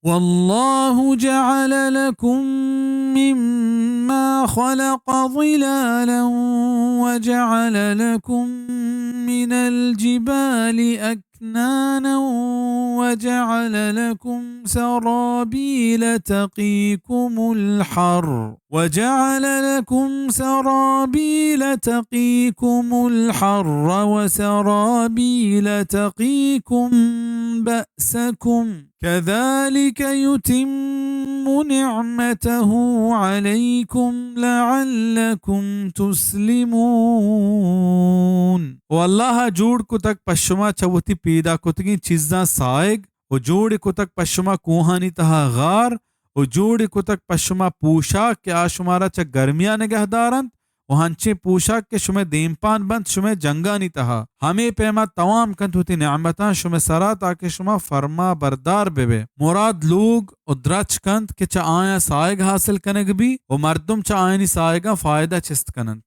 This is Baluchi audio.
والله جعل لكم مما خلق ظلالا وجعل لكم من الجبال أكنانا وجعل لكم سرابيل تقيكم الحر، وجعل لكم سرابيل تقيكم الحر وسرابيل تقيكم بأسكم كذلك يتم نعمته عليكم لعلكم تسلمون۔ و اللہ ءَ جوڑ کتگ پہ شما چہ وتی پیدا کتگیں چیزاں ساہگ، و جوڑ کتگ پہ شما کوہانی تہا غار، و جوڑ کتگ پہ شما پوشاک کہ آ شمارا چہ گرمیا نگہ دارنت، و ہنچیں پوشاک کہ شمئے دیمپان بنت شمئے جنگانی تہا۔ ہمے پیما توام کنت وتی نعمتاں شمئے سرا تاکہ شما فرما بردار بہ بئے۔ مراد لوگ و درچک انت کہ چہ آیاں ساہگ حاصل کنگ بی و مردم چہ آیانی ساہگاں فائدہ چست کننت۔